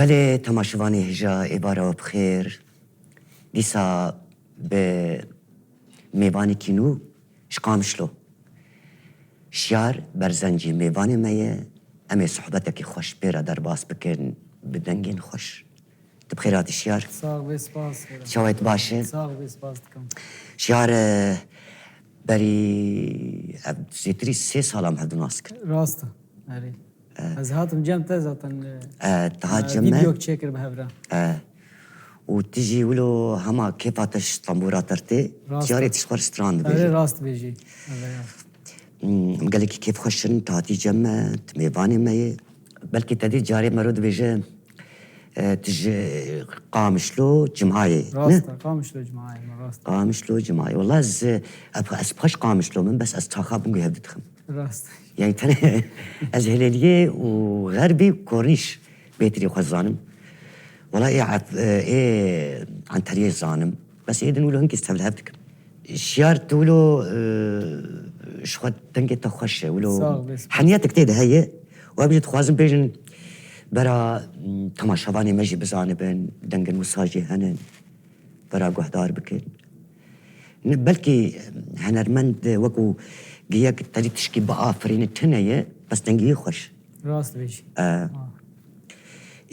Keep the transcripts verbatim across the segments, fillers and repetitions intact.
Lê temaşevanê hêja êvara we bi xêr. Dîsa bi mêvanekî nû ji Qamişlo. Şiyar Berzencî mêvanê me ye. Em ê sohbetekî xweş pê re derbas bikin bi dengên xweş. Tu bi xêr hatî Şiyar. Sax bê, spas. Çawa yî, tu baş î? Sax bê, spas dikim. Şiyar, e, berî ev zêtirî sê sal em hevdu nas dikin. Rast e, erê. E. Ez hatim cem te zaten, e, E, tu hat e, cem me? Vîdeok çêkir bi hev re. E. Û tu jî wilo hema kêfa te ji tembûra te re tê, Rast e. Şiyarê tu ji xwe re stran dibêjî. Erê, rast dibêjî. Erê ya. Hmm, em gelekî kêfxweş in, tu hatî cem me, tu mêvanê me yê. Belkî te dî carê mero dibêje, e, tu ji Qamişlo Cimhayê, ne? Rast e, Qamişlo Cimhayê me, rast e. Qamişlo Cimhayê. Wela ez, e, ez xweş Qamişlo min, bes ez taxa Bingû hevdu dixim. Rast. Yani tenê ez Hilêliyê û Xerbî û Kornîş bêtirî xwe zanim. Wela ê ef-, e, ê Enteriyê zanim. Bes ê din wilo hinkî tevlihev dikim. Şiyar tu wilo, e, ji xwe dengê te xweş e, wilo Sağ ol, spas. Heniyetek tê de heye. Û em jî dixwazin bêjin bera, m, temaşevanê me jî bizanibin, dengên wisa jî hene, bera guhdar bikin. Ne, belkî, em, henermend wekû giyek te dî tişkî biafirîne tune ye, bes dengê wî xweş. Rast dibêjî. E, Ah.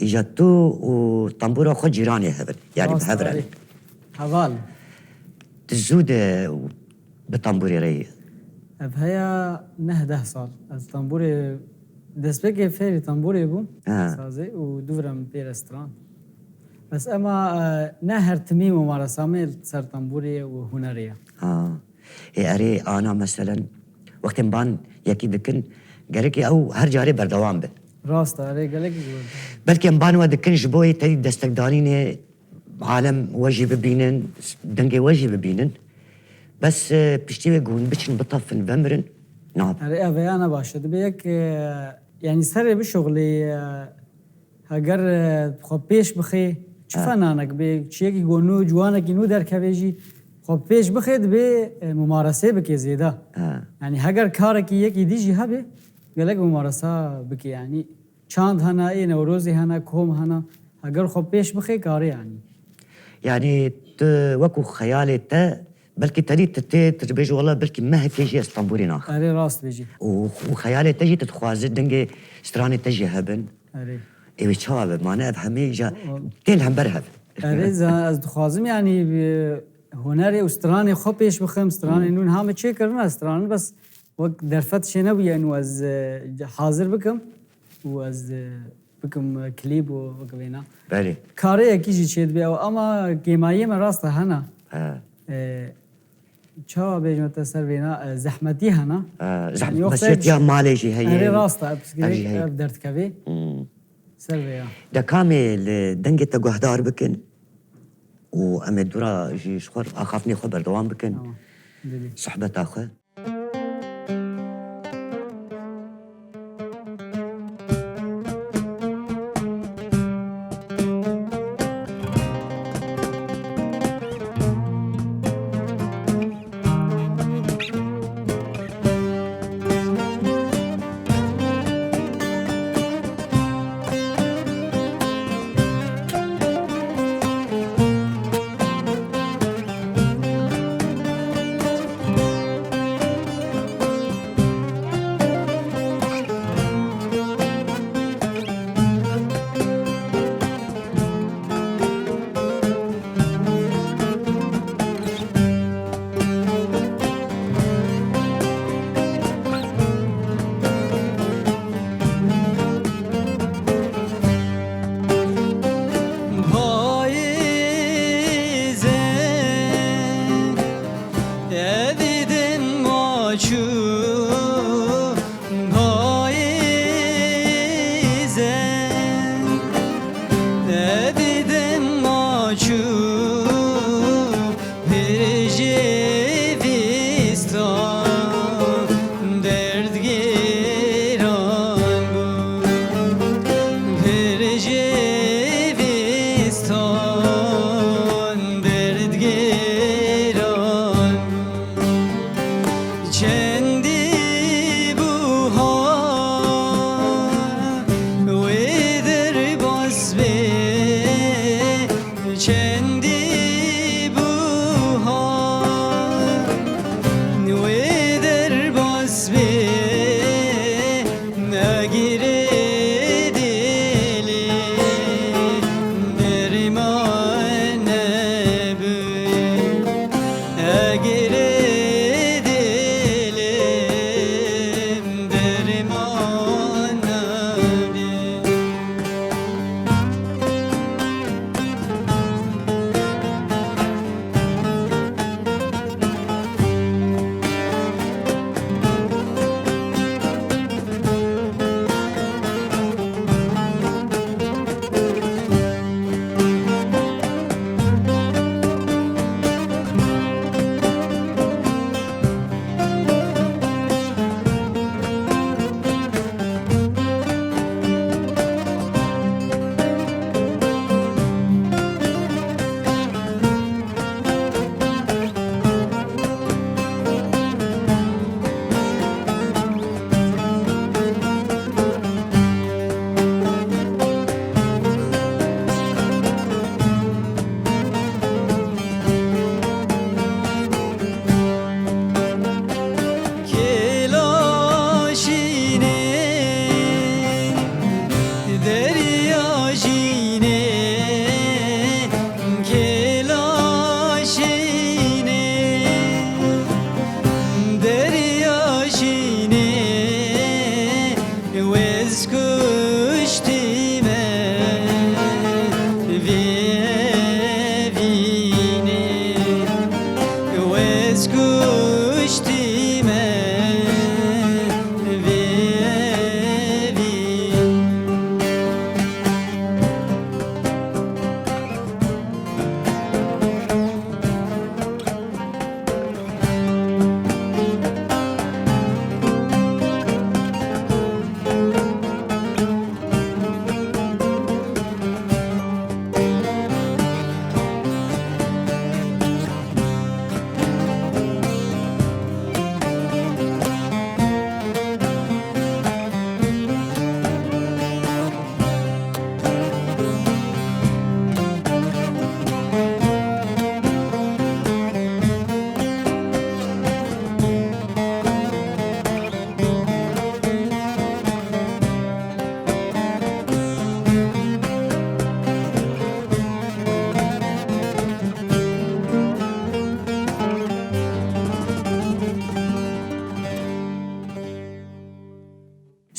Îja tu û tembûra xwe cîranê hev in. Yani bi Rast hev re. Erê. Heval. Tu zû de bi tembûrê re yî? Ev heya neh deh sal. Ez tembûrê, destpêkê fêrî tembûrê bûm. Ha. Sazê û dûvira min pê re stran. Bes ema, e, ne her timî mumaresa me ser tembûrê û hunerê ye. Ha. Ê, erê, ana meselen, wextên ban yekî dikin, gerekê ew her carê berdewam bin. Rast e, erê, gelekî zor. Belkî em ban we dikin ji bo yê te dî destekdanînê alem we jî bibînin, dengê we jî bibînin. Bes, e, piştî wê ku hûn biçin, bitefin, vemirin, nabe. Erê, ev ya ne baş e. Dibe yek, e, yani serê bişuxulî, e, Heger, e, xwe pêş bixê, çi Ha. fenanek bê, çiyekî ku nû, ciwanekî nû derkeve jî, xwe pêş bixê dibê, e, mumaresê bike zêde. Ha. Yani heger karekî yekî dî jî hebe, gelek mumaresa bike. Yani çand hene, ê Newrozê hene, kom hene. Heger xwe pêş bixê, karê yani. Yani tu wekû xeyalê te, belkî te dî tu tê, tu dibêjî, "Wela belkî mehekê jî ez tembûrê naxim." Erê, rast bêjî. Û, û xeyalê te jî tu dixwazî dengê stranê te jî hebin. Erê. Ê wê çawa be? Mane ev hemî îja Wa- tê li hember hev. Erê, za-, ez dixwazim, yanî, bi hunerê û stranê xwe pêş bixim, stranê Hmm. nû niha me çêkirine, stranin bes wek derfet çê nebûye, û ez, e, hazir bikim û ez, e, bikim, e, klîp û wek vêna. Belê. Kareyekî jî çê dibe ew, ama kêmayiyê me rast e hene. He. E, Çawa bêjim te ser vêna, e, zehmetî hene. E, zeh-, Yani, yoksa meziyetiya malê jî heye. Erê, rast e, ev pirsgirêk, Ev jî heye. ev derdikevê. Hmm. Ser vê ya. De kamê li dengê te guhdar bikin û em ê dûra jî ji xwe axaftinê xwe berdewam bikin. Tamam. Dilî. Sohbeta xwe.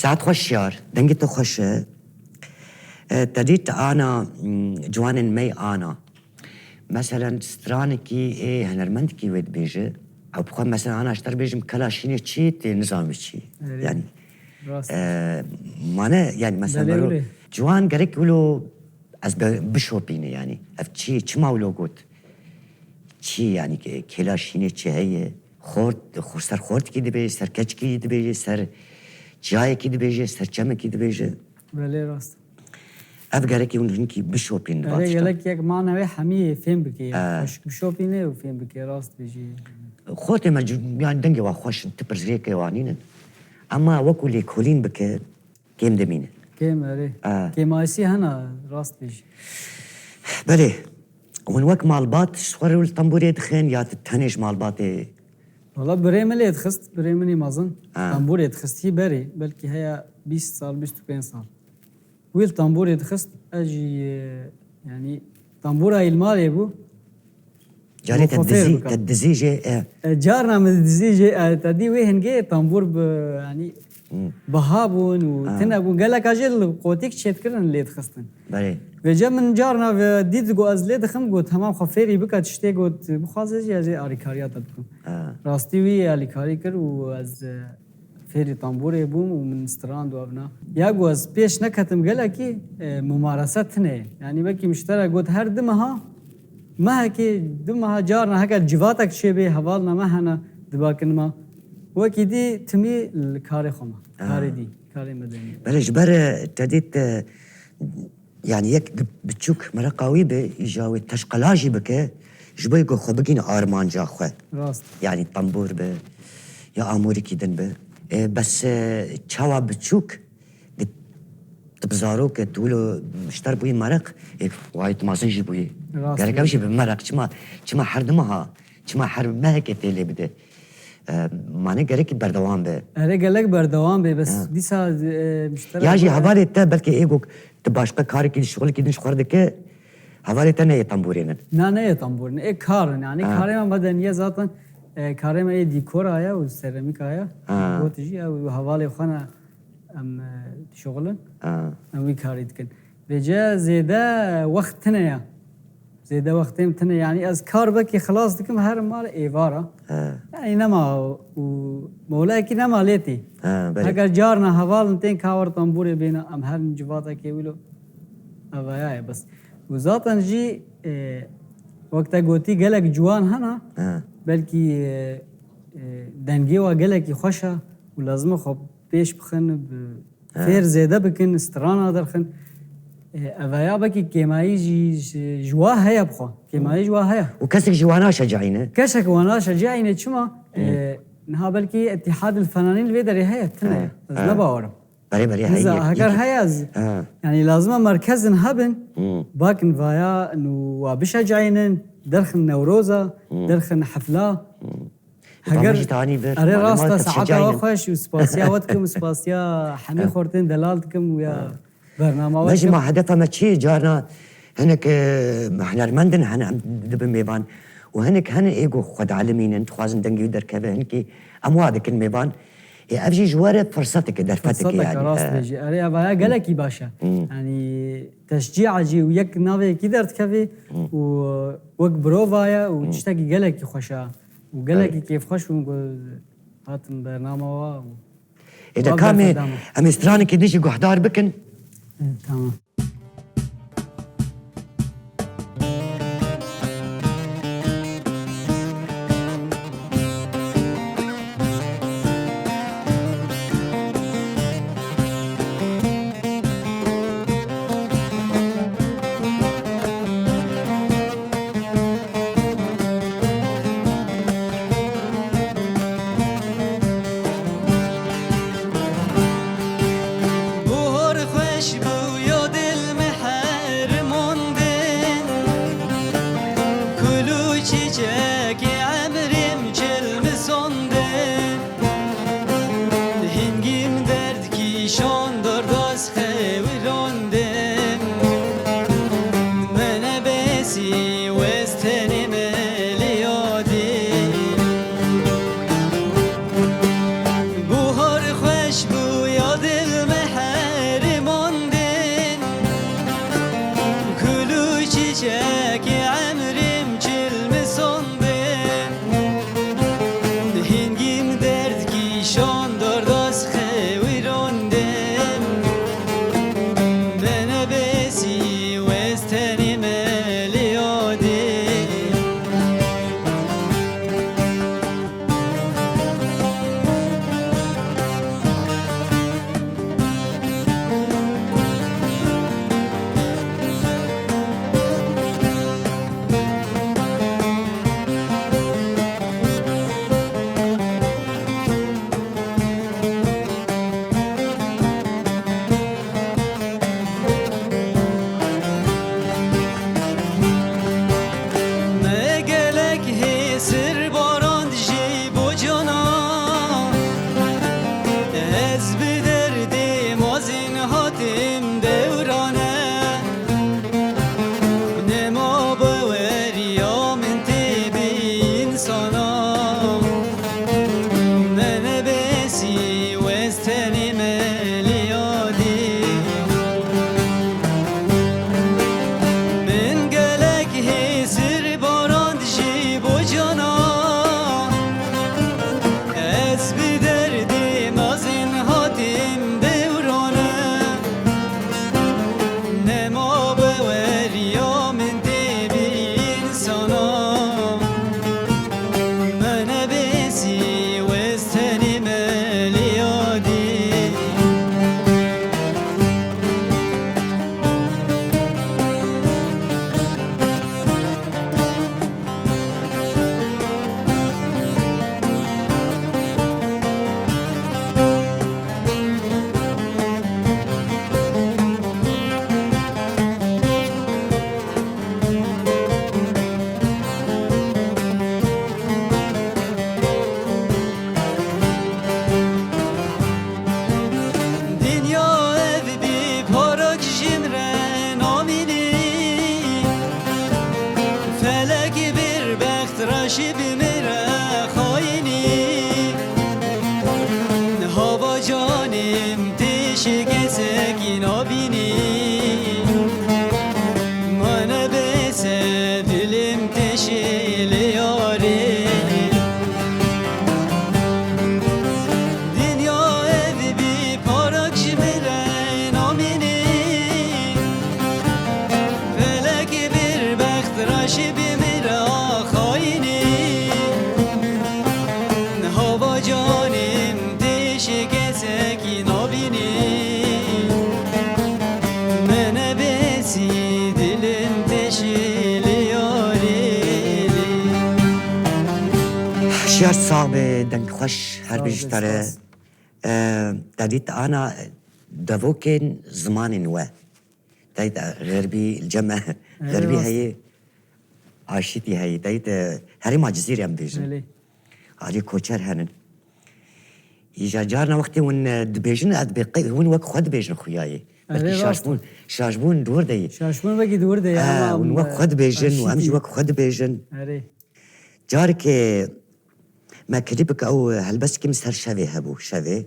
Saet xweş Şiyar, dengê te xweş e. E, te dît ana, mm, ciwanên me ana. Meselen stranekî ê hunermendekî wê dibêje. Ew bi xwe mesela ana ji te re bêjim kela şînê çi tê nizam çi. Erê. Yani, Rast. e, mane yani mesela Belê mero wile. Ciwan gerek wilo ez be-, bişopîne yani. Ev çi, çima wilo got? Çi yani ki kela şînê çi heye? Xort, xo-, ser xortikî dibêje, ser keçikî dibêje, ser çiyayekî dibêje, ser çemekî dibêje. Belê rast. Ev gerekî hûn hinkî bişopîn di Erê vatikan. Gelek yek manewê hemî fêm bike. He. Xweşik bişopîne û fêm bike, rast bêjî. Xortê me cu-, yani dengê wa xweş in, tu pirsgirêkê wa nînin. Ama wekû lêkolîn bike, kêm dimîne. Kêm erê. He. Kêmayîsî hena, rast bêjî. Belê. Hûn wek malbat ji xwe re li tembûrê dixin ya tu tenê ji malbatê? Wala birê min lê dixist, birê min ê mezin. Ha. Tembûrê dixist hî berê, belkî heya bîst sal, bîst û pênc sal. Wî li tembûrê dixist, ez jî, e, yanî tembûra îlmalê bû. Carê te Xwe fêr dizî, bika. Te dizî jê, e. E, carna min dizî jê, e, te dî wê hingê tembûr bi, yanî Hmm. biha bûn û Ha. tune bûn. Geleka jê li qotîk çêdikirin lê dixistin. Belê. Vêce min carna ve dît got ez lê dixim, got hema xwe fêrî bika tiştê, got bixwaze jî ez ê alîkariya te bikim. Ha. Rastî wî alîkarî kir û ez, e, fêrî tembûrê bûm û min strand û evna. Ya ku ez pêş neketim gelekî, e, mumarese tune ye. Yanî wekî min ji te re got her du meha, mehekê, du meha carna heger civatek çêbê, hevalna me hene dibakin me. Wekî dî timî li karê xwe me. Ha. Karê dî, karê medenî. Belê ji ber, e, te dît, e, Yani yek bi-, biçûk mereqa wî bi, îja wê teşqela jî bike, ji bo ku xwe bigîne armanca xwe. Rast. Yani tembûr bi, ya amûrikî din bi. E, bes, e, çawa biçûk, di, tu bi zarok e, tu wilo ji te re bûyî mereq, e, wayê tu mezin jî bûyî. Rast. Gerek ev jî bi mereq, çima, çima her du meha, çima her mehekê tê lê bide? E, mane gerekî berdewam be. Erê gelek berdewam be, bes Ha. dîsa, e, müşterek Ya jî be. Hevalê te belkî ê ku tu başqa karekî, şixulekî din ji xwe re dike, hevalê te neyê tembûrê nin. Na, neyê tembûrê nin. Ê kar in, yani Ha. karê me medeniye zaten, e, karê me ê dîkora ye û seramîka ye. Ha. Got jî, ew hevalê xwe ne em, e, dişuxulin. Ha. Em wî karî dikin. Vêce zêde wext tune ye. Zêde wextê min tune. Yanî ez kar wekî xilas dikim, herim mal êvara. He. Yanî nema û molekî nema lê tê. He, belê. Heger carna hevalin tên ka wer tembûrê bêne, em herin civatekê wilo. Evaya ye bes. Û zaten jî, e, wek te gotî gelek ciwan hene. He. Belkî, e, e, dengê wa gelekî xweş e û lazim e xwe pêş bixin, bi He. fêr zêde bikin, strana derxin. E, eveya belkî kêmayî jî ji, ji wa heye bixwe. Kêmayî ji wa heye. Û kesek ji wana şecayîne? Kesek wana şecayîne çima? Hı. E, niha belkî Îtîhadil Fenanîn li vê derê heye, tune ye. He. Ez He. ne bawerim. Berê, berê, Niza, heye, heger heye. heye ez. He. Yani lazim e merkezin hebin, Hı. bakin vaya nû wa bişecayînin, derxin Newroza, Hı. derxin hefla. Hı. Heger Bavê jî tanî vir, Erê malê rast mal e, te saeta dişecayînin. we xweş û spasiya we dikim û spasiya hemî Ha. xortên delal dikim û ya Ha. bernama we Me jî dikim. ma hedefa me çi ye? Carna hinek, e, hunermend in, hene em dibin mêvan û hinek hene ê ku xwe dielîmînin, dixwazin dengê wî derkeve, hinkî em wa dikin mêvan. Ê, ev jî ji we re firsetek e, derfetek e Firseta yani. ka rast He. bêjî. Erê, ev aya gelekî baş e. Hmm. Yani teşcîa jî û yek navê yekî derdikevî Hmm. û wek birova ye û Hmm. tiştekî gelekî xweş e. Û gelekî Evet. kêfxweş bûm ku hatim bernama wa û Ê, de wa kamê, berdewam. Em ê stranekê din jî guhdar bikin. E, tamam. Buhor xweş bû, yodê Felek bir bext reşî bi min re xayinî. Hava canê min tê şikesek nabînî. Mane bese dilim teşê lê yarê. Dinya ev bî parak ji min re namînî. Felek bir bext reşî bi min re xayinî. Hava canê min tê şikesek nabînî. Me nebesî dilim teşê lê yarê. Şiyar sax be, deng xweş, her Sağ ol, bijî te re. Spas. Ee, te dît ana devokên zimanên we. Te dît, e, xerbî, li cem me, Erê, xerbî rast. Heye, aşîtî heye. Te dît, e, herêma Cizîrê em bêjin. Belê. Alî Koçer henin. Îja carna wextê hûn, e, dibêjin, ez dibê qey hûn wek xwe dibêjin xuyayê. Erê, belkî rast e. Şaşbûn, şaşbûn di wir de ye. Şaşbûn belkî di wir de ye, He, ama, hûn wek e, xwe dibêjin û em jî aşîtî. Wek xwe dibêjin. Erê. Careke me klîpek ew helbestekî min ser şevê hebû, şevê.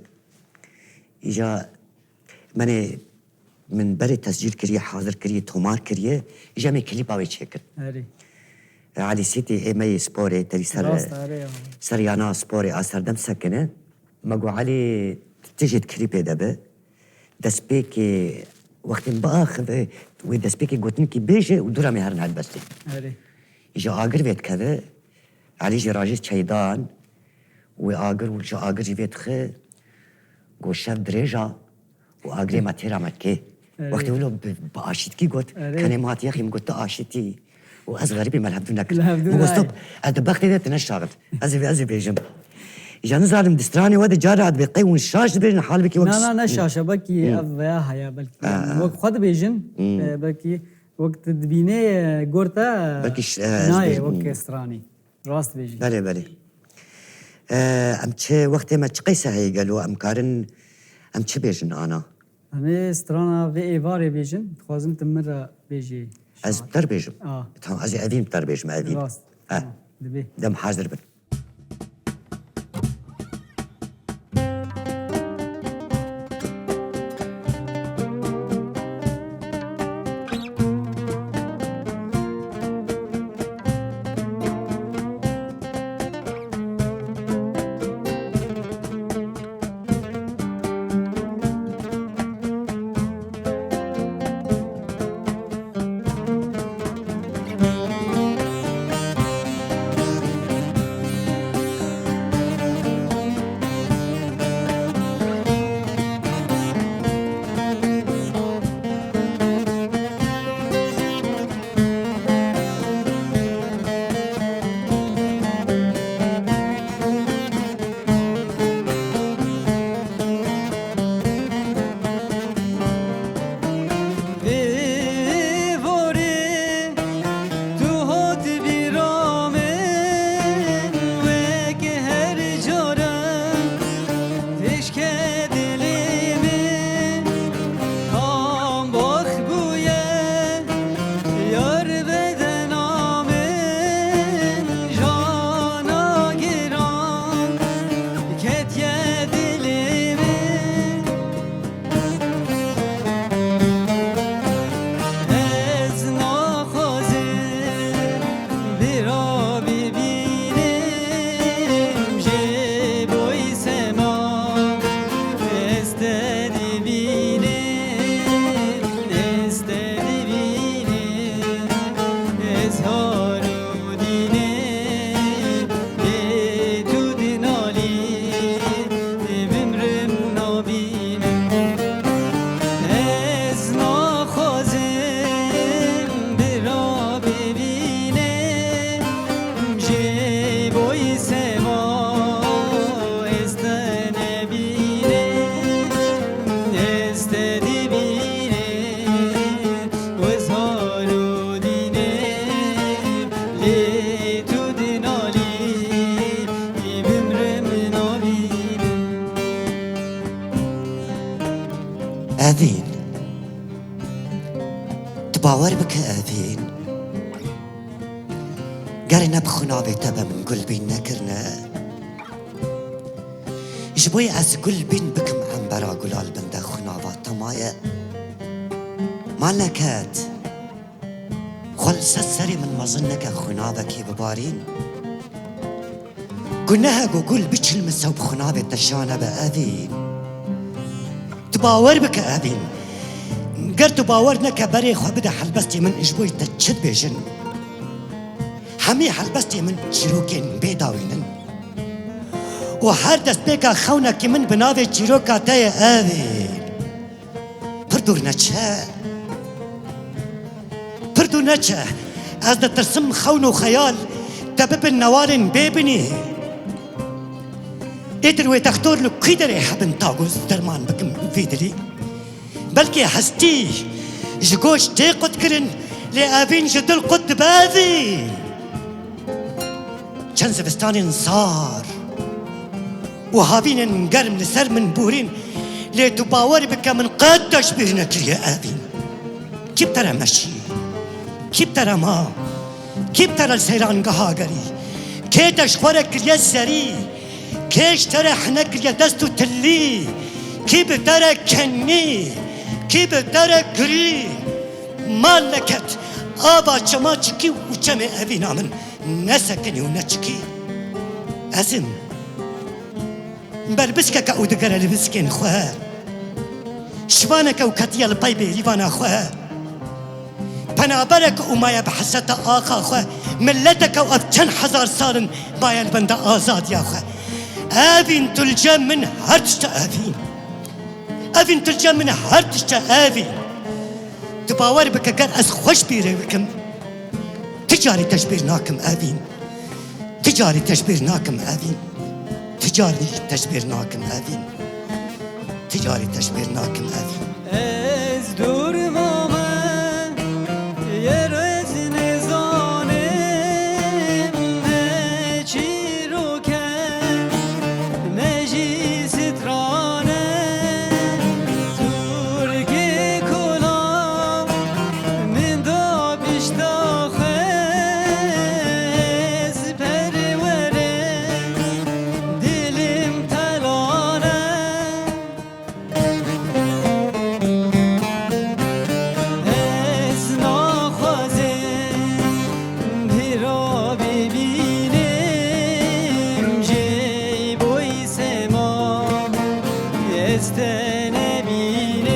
Îja menê min berê tescîl kiriye, hazir kiriye, tomar kiriye, îja me klîpa wê çêkir. Erê. E, Elî Sîtî ê me yê sporê, terî ser, Rast, erê ya. Ser yana sporê a serdem sekine. Me got, Elî, tu jî di klîpê de be. Destpêkê, wextên biaxive, wê destpêkê gotinkî bêje û dûra me herin helbestê. Erê. Ji agir vê dikeve, Elî jî rajê çeydan, wê agir û ji agir jî vê dixe, got, şev dirêj a û agirê me têra me kê. Erê. Wextê wilo bi, bi aşîtkî got, Erê. Kenê me hatiye xî min got, tu aşîtî. Û ez xerîbî me li hevdû nekir. Li hevdû Min got, nayê. Stop, ez di bextê de tu neşaxit. Ez ê, ez ê bêjim. Îja nizanim di stranê we de cara dibê qey hûn şaş dibêjin, halbikî wek Nana, s-, ne Hı. şaş e, belkî Hı. ev veya heye, belkî Ha, ha. wek xwe dibêjin, Hı. e, belkî wek tu dibînê, e, gor te, Belkî ş-, e, ez nayê bêjim. Wek stranî. Rast dibêjî. Belê, belê. E, em çi wextê me çi qeyse heye gelo, em karin, em çi bêjin ana? Em ê strana vê êvarê bêjin, dixwazim tu min re bêjî. Ez şair. Bi te re bêjim. A. Tamam, ez ê evîn bi te re bêjim, evîn. Rast. He. Tamam, dibê. Dem hazir bin. Êvarê tu hat bîra min, wek her care têşke dilê min. Kam bax bûye, yar bedena min, jana giran ketiye dilê min. Ez naxwazim bira bibînim, ji bo sema ez te dibînim, ez te dibînim, ez har û dînim. Lê tu dinalî, bimrim nabînim. Ez naxwazim bira bibînim, ji bo sema ez te nebînim, ez te dibînim. Wezar û dîne lê tu dinalî, bimrim nabînim. Evîn, tu bawer bike Evîn. Ger ne bi xunavê te be min gul bîn nekirine. Ji bo yê ez gul bîn bikim embera gula li bin de xunava te maye. Mal neket. Xwe li ser serê min mezin neke xunavekê bibarîn. Gunehe ku gul biçilmise û bi xunavê te şane be Evîn. Tu bawer bike Evîn. Ger tu bawer neke berê xwe bide helbestê min ji bo te çi dibêjin. Hemî helbestê min çîrokên bê dawîn in. Û her destpêka xewnekî min bi navê çîroka te ye Evîn. Pir dûr neçe. Pir dûr neçe. Ez ditirsim xewn û xeyal te bibin newarên bêbinî. Êdir wê textor li kû derê hebin ta ku ez derman bikim vî dilî. Belkî hestî ji goş tê qutkirin, lê Evîn ji dil qut dibe Evîn. Çend zivistanên sar û havînên germ li ser min borîn, lê tu bawer bike min qet teşbîr nekiriye Evîn. Kî bi te re meşî? Kî bi te re ma? Kî bi te re li seyrangeha gerî? Kê te ji xwe re kiriye serî? Kê ji te re hene kiriye dest û tilî? Kî bi te re kenî? Kî bi te re girî? Mal neket, ava çema çikî û çemê Evîna min. Ne sekinî û ne çikî. Ez im. Berbiskeke û digere li biskên xwe. Şivaneke û ketiye li pey bêrîvana xwe. Penabereke û maye bi hesreta axa xwe. Mileteke û ev çend hezar sal in maye li benda azadiya xwe. Evîn tu li cem min her tişt e Evîn. Evîn tu li cem min her tişt e Evîn. Tu bawer bike ger ez xwe ji bîrê bikim. Ti carî te ji bîr nakim Evîn. Ti carî te ji bîr nakim Evîn. Ti carî te ji bîr nakim Evîn. Ti carî te ji bîr nakim Evîn. Ez dûr mame, yer ez nizanim, ne çîrok e, ne jî stran e. Turkê kola min da pişta xwe, ez perwere dilim telane. Ez naxwazim bira bibînim, jê boy sema ez te nebînim,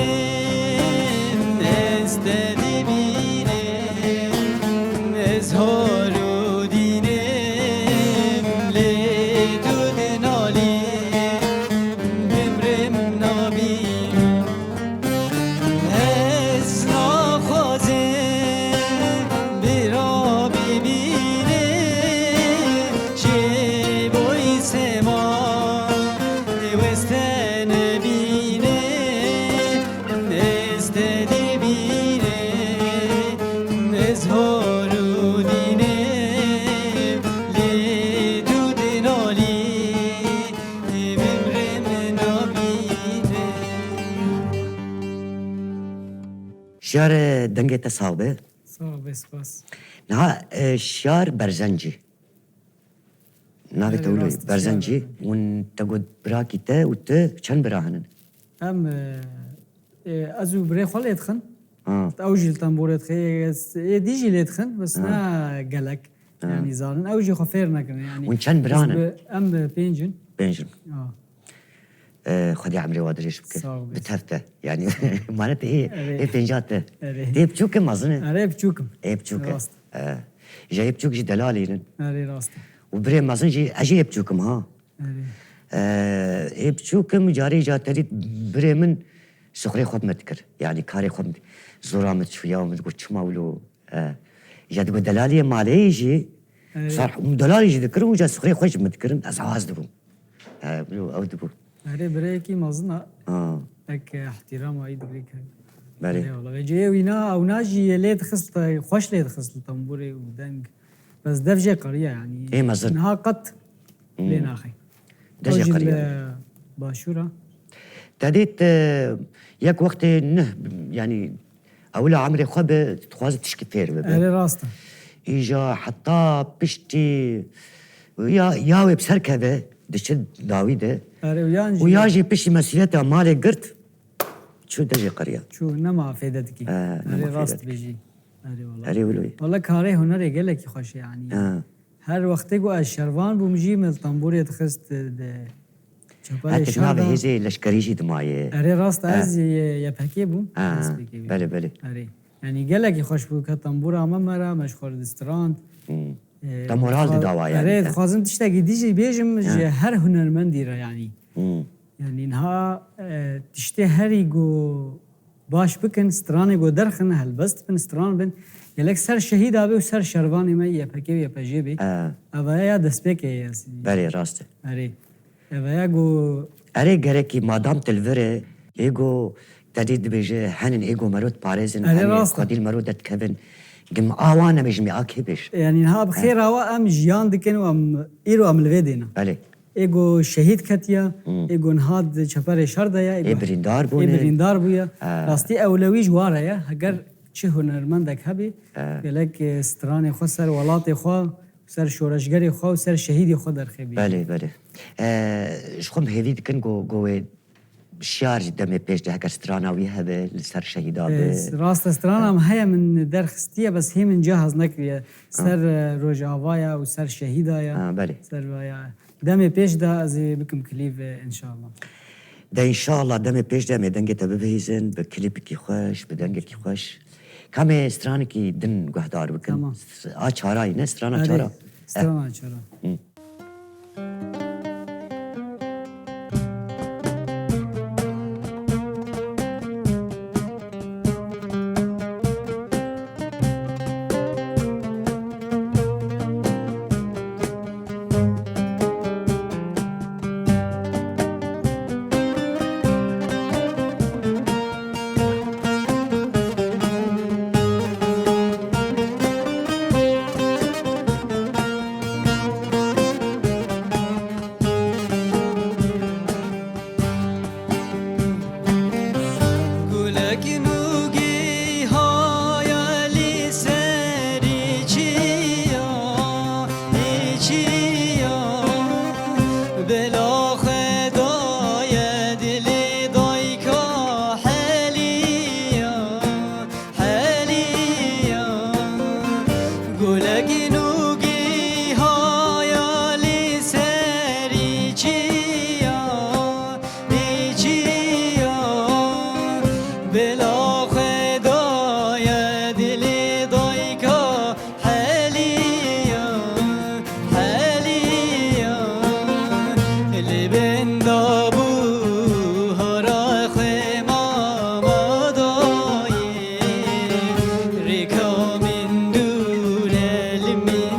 ez te dibînim, ez hor û dînim, lê tu dinalî bimrim nabînim. Ez naxwazim bira bibînim, jê boy sema weste nebînim, ez te dibînim, ez hor û dînim, lê tu dinalî bimrim nabînim. Şiyar, e, dengê te sax be. Sağ ol, be spas. Niha, e, Şiyar Berzencî. Navê te wilo ye, Berzencî. Hûn te got birakî te û tu çend bira hene? Em, e, e, ez û birê xwe lê dixin. Ha. Ew jî li tembûrê dixê, ez, ê dî jî lê dixin, bes ne gelek. Ha. Yanî zanin, ew jî xwe fêr nekirin, yanî. Hûn çend bira ne? Em, e, pênc in. Pênc in. Ha. E, Xwedê emrê wa dirêj bike. Sağ ol. Bi tev te. Yanî, mane te ê, ê pênca te. Erê. Tê biçûk e, mezin e? Erê, biçûk im. Ê biçûk e. Rast. E, ji ê biçûk jî delalî nin. Erê, rast e. Û birê mezin jî, ez jî ê biçûk im, ha. Erê. E, ê biçûk im, carê ca terî birê min sixurê xwe bi me dikir. Yanî karê xwe bi zora min çûya û min digot, çima wilo E, ya digo delaliyê malê jî, e, sar, delalî jî dikirin, uca sixurê xwe jî min dikirin, ez awaz dibûm. E, ew dibû. Erê, birayekî mezin a. Ha. Ek, e, ihtirama wî digirî ke. Belê. Erê, wala. Vê cihê wîna, ewna jî lê dixist, xweş lê dixist li tembûrê û deng. Bes dev jê qeriya, yanî. Ê mezin. Niha qet lê naxê. Dev jê qeriya. Ew jî li başûr a. Te dît, e, yek wextê neh, yanî, Ewila emrê xwe bi dixwaze tişkî fêr bibe. Erê, rast e. Îja heta piştî ya, ya wê bi ser keve, diçe dawî de. Erê, û yan jî Û ya jî piştî mesûliyeta malê girt, çû dejê qeriya. Çû nema fêde dikî. He, Erê, nema fêde rast dikî. bêjî. Erê, wala. Erê, wilo ye. Wala karê hunerê gelekî xweş e, yanî. He. Her wextê ku ez şervan bûm jî, min li tembûrê dixist, de çeperê Heta şer navê de. hêzê leşkerî jî dimayê. Erê, rast, Ha. ez yê Y P G bûm. Ha, Destpêkê bûm. belê, belê. Erê. Yanî gelekî xweş bû, ke tembûra me me re, me ji xwe re distrand. Hmm. Ee, Te moral dixwa-, dida wa yanî, erê, he. dixwazim tiştekî dî jî bêjim, Ha. ji her hunermendî re yanî. Hmm. Yanî niha, e, tiştê herî ku baş bikin, stranê ku derxin, helbest bin, stran bin. Gelek ser şehîda be û ser şervanê me Y P G û Y P J bê. He. Eva ya destpêkê ye. Belê, rast e. Erê. Eva ya ku Erê, gerekî madam tu li vir e, ê ku te dî dibêje, henin ê ku mero diparêzin, Erê, henin rast e. xwedî li mero derdikevin. Gim a wan em ê ji me a kê bêj. Yanî niha bi He. xêra wa em jiyan dikin û em îro em li vê dêne. Belê. Ê ku şehîd ketiye, Hmm. ê ku niha di çeperê şer de ye, ê Ê ku birîndar ê bûne. birîndar bûye. He. Rastî ewlewî ji wa re ye. Heger çi hunermendek hebî, He. gelek, e, stranê xwe ser welatê xwe, ser şoreşgerê xwe û ser şehîdê xwe derxê bî. Belê, belê. E, ji xwe em hêvî dikin ku, ku wê şiyar jî demê pêş de heger strana wî hebe li ser şehîda be. E, rast e, strana E. min heye, min derxistiye, bes hê min cihaz nekiriye. Ser, e, Rojavaya û ser şehîda ya. Ha, belê. Ser vaya. Demê pêş de ez ê bikim klîp, e, înşallah. De înşallah demê pêş de em ê dengê te bibihîzin bi klîpekî xweş, bi dengekî xweş. Ka em ê stranekî din guhdar bikin. Tamam. A çarayî ne, strana Erê, çara. strana çara. Hı. Gulek nûgî haya li serî çiya, li çiya. Bela xwe daye dilê dayka Heliya. Heliya, gulek nûgî haya li serî çiya, li çiya. Bila xwe daye dilê dayka Heliya. Heliya, li bin dabû hara xwe mama dayê, rêka min dûre li min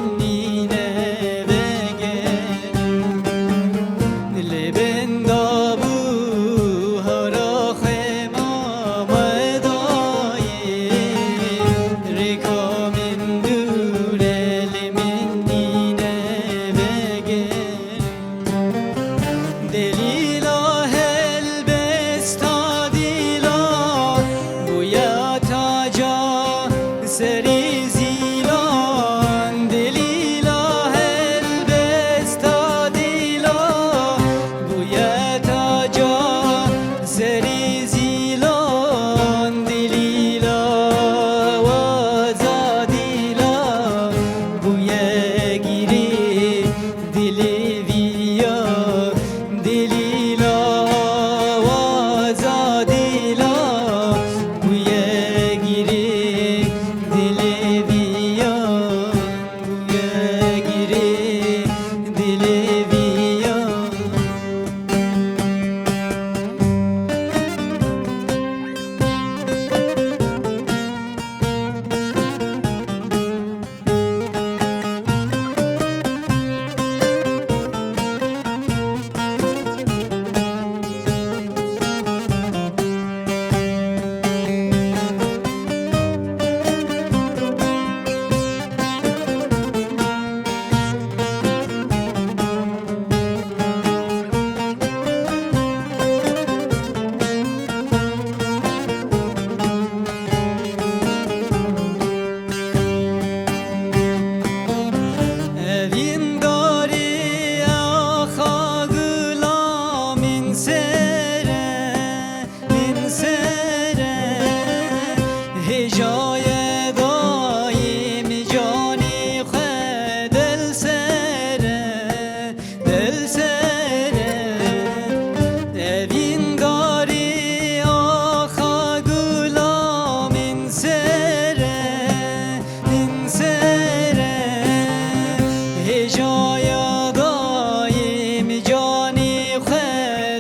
Jaya dayim canî xwe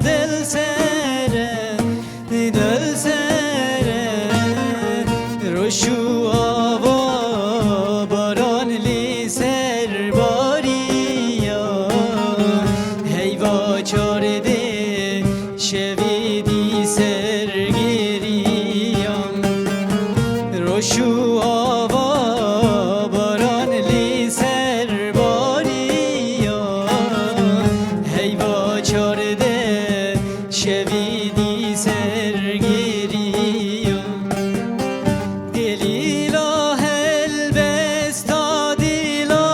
dil sere, dil sere. Roş û ava baran lê ser bariya. Heyva çardê şevê dî ser geriya. Roş û ava baran lê ser bariya. Heyva çardeh şevî dî ser geriya. Delîla helbesta dîla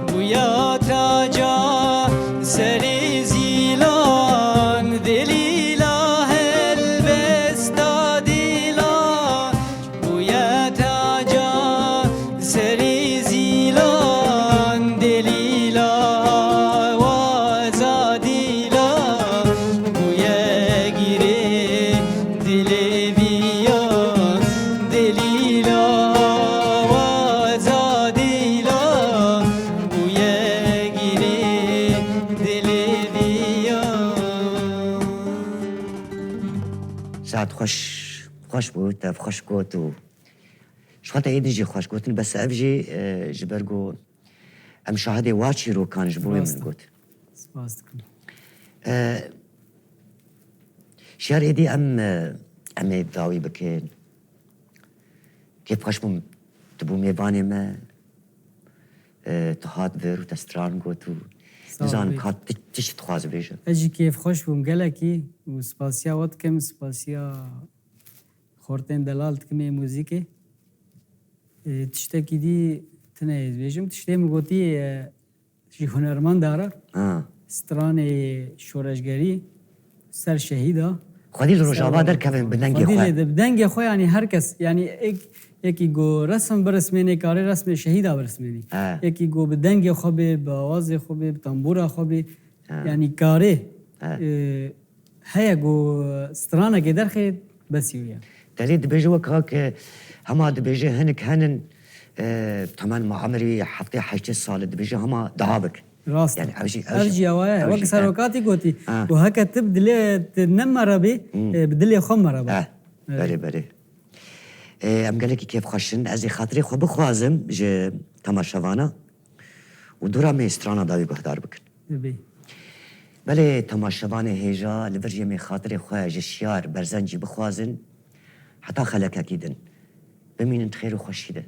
bûya taca serê zîlan. Delîla helbesta dîla bûye taca serê zîlan. Delîla awaza dîla bûye gîrê dilê viya. Delîla awaza dîla bûye gîrê dilê viya. Saet xweş, xweş bû, te xweş got û ji xwe te êdî jî xweş gotin, bes ev jî, e, ji ber ku em şahidê wa çîrokan ji bo wê min got. Spas dikim. E, şiyar êdî em, e, em ê dawî bikin. Kêfxweş bûm, tu bû mêvanê me, e, tu hat vir û te stran got û nizanim ka tu, tu çi dixwaz bêje. Ez jî kêfxweş bûm gelekî û spasiya we dikim, spasiya xortên delal dikim ê muzîkê. E, tiştekî dî tune ez bêjim. Tiştê min gotî, e, ji hunermenda re. Ha. Stranê şoreşgerî ser şehîda. Xwedî li Rojava derkevin bi dengê xwe. Xwedî lê de bi dengê xwe, yanî her kes, yanî ek-, yekî ku resim birismênê, karê resmê şehîda birismênî. He. Yekî ku bi dengê xwe bê, bi awazê xwe bê, bi tambûra xwe bê, he, yanî karê, he, e, heye ku stranekê derxê, besî wî ye. Delî dibêje wek hak, e, hema dibêje hinik henin, e, temen ma emirî heftê heştê sal e, dibêje hema daha bik. Rast e. Yanî ev jî, ev jî, ev jî awa ye. Wek serokatî gotî. Ha. Û heke tu bi dilê te ne mere bî, hmm, e, bi dilê xwe mere bî. Eh, evet. Belê, belê. E, em gelekî kêfxweş in. Ez ê xatirê xwe bixwazim ji temaşevana û dûra me strana dawî guhdar bikin. Tabii. Belê, temaşevanê hêja, li vir jî em ê xatirê xwe ji Şiyar Berzencî bixwazin, heta xelekekî din. Bimînin di xêr û xweşî de.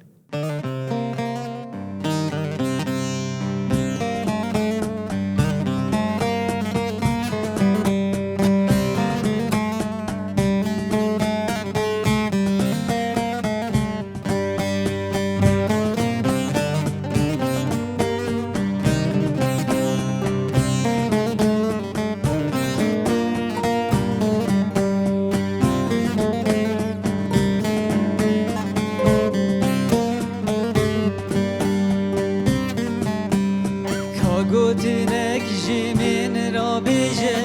Ka gotinek ji min re bêje,